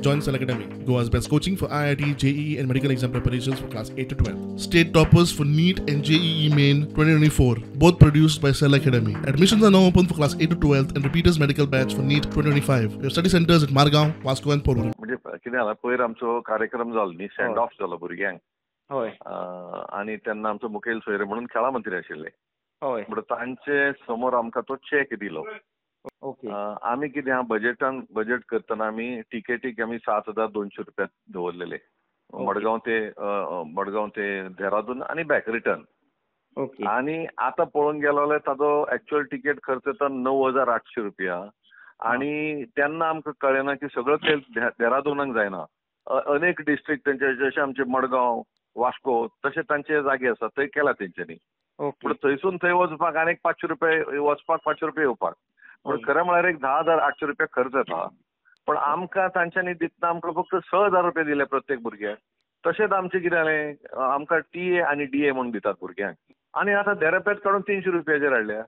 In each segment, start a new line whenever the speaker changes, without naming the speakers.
Join Cell Academy, Goa's best coaching for IIT, JEE and medical exam preparations for class 8 to 12. State toppers for NEET and JEE Main 2024, both produced by Cell Academy. Admissions are now open for class 8 to 12 and repeaters medical batch for NEET 2025. We have study centers at Margao, Vasco and Porvorim.
म्हणजे कितें जाला, पयर आमचो कार्यक्रम जालो न्ही, send off जालो भुरग्यांक.
हय.
आनी तेन्ना आमचो मुखेल सोयरे म्हणून खेळा मंत्री आशिल्ले.
हय.
म्हणून तांचे समोर आमकां तो चॅक दिलो.
ओके.
आमी कितें आहा, बजेटान बजेट करतना आमी टिकेटीक आमी 7200 रुपया दवरलेले, मडगांव ते देहरादून आनी बॅक रिटर्न.
ओके.
आनी आतां पळोवंक गेलो जाल्यार ताजो एक्चुअल टिकेट खर्च येता 9800 रुपया. आनी तेन्ना आमकां कळ्ळें ना की सगळो खेळ देहरादूनाक जायना, अनेक डिस्ट्रिक्ट तांचे, जशे आमचे मडगांव, वास्को, तशे तांचे जागे आसा थंय केला तेंच्यांनी. पूण थंयसून थंय वचपाक आनी 500 रुपया वचपाक, 500 रुपया येवपाक, पूण खरें म्हळ्यार एक 10,800 रुपया खर्च येता. पण आमकां तांच्यांनी दितना आमकां फक्त 6000 रुपया दिले प्रत्येक भुरग्याक. तशेंच आमचें कितें जालें, आमकां टी ए आनी डी ए म्हूण दितात भुरग्यांक, आनी आतां देरेपेत काडून 300 रुपयाचेर हाडल्या.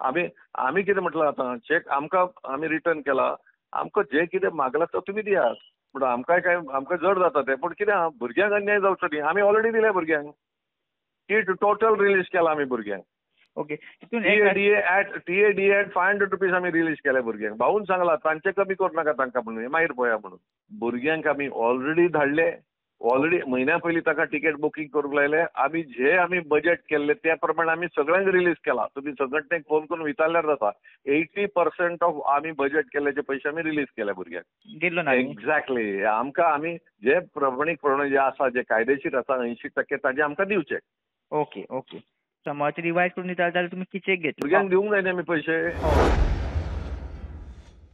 आमी आमी कितें म्हटलां, आतां चॅक आमकां आमी रिटर्न केला, आमकां जें कितें मागलां तो तुमी दियात. पूण आमकांय काय आमकां जड जाता तें, पूण कितें आहा, भुरग्यांक अन्याय जावचो न्ही. आमी ऑलरेडी दिले भुरग्यांक, टी टोटल रिलीज केला आमी भुरग्यांक.
Okay.
TA DA at 500 rupees आमी रिलीज केले भुरग्यांक. भाऊन सांगला तांचे कमी करूं नाका तांकां म्हणून, मागीर पळया म्हणून. भुरग्यांक आमी ऑलरेडी धाडले, ऑलरेडी म्हयन्या पयलीं ताका टिकेट बुकींग करूंक लायले. आमी जे आमी बजेट केल्ले त्या प्रमाणे आमी सगळ्यांक रिलीज केला. तुमी संघटनेक फोन करून विचारल्यार जाता, 80% ऑफ आमी बजेट केल्ल्याचे पयशे आमी रिलीज केले भुरग्यांक.
गेल्लो ना.
एक्झॅक्टली. आमकां आमी जे प्रमाणीकपणान जे आसा, जे कायदेशीर आसा 80% ताजे आमकां दिवचे.
Okay okay. समज रिवायज करून दिता जाल्यार तुमी किचेक घेतले?
भुरग्यांक दिवंक जाय न्ही आमी पयशे.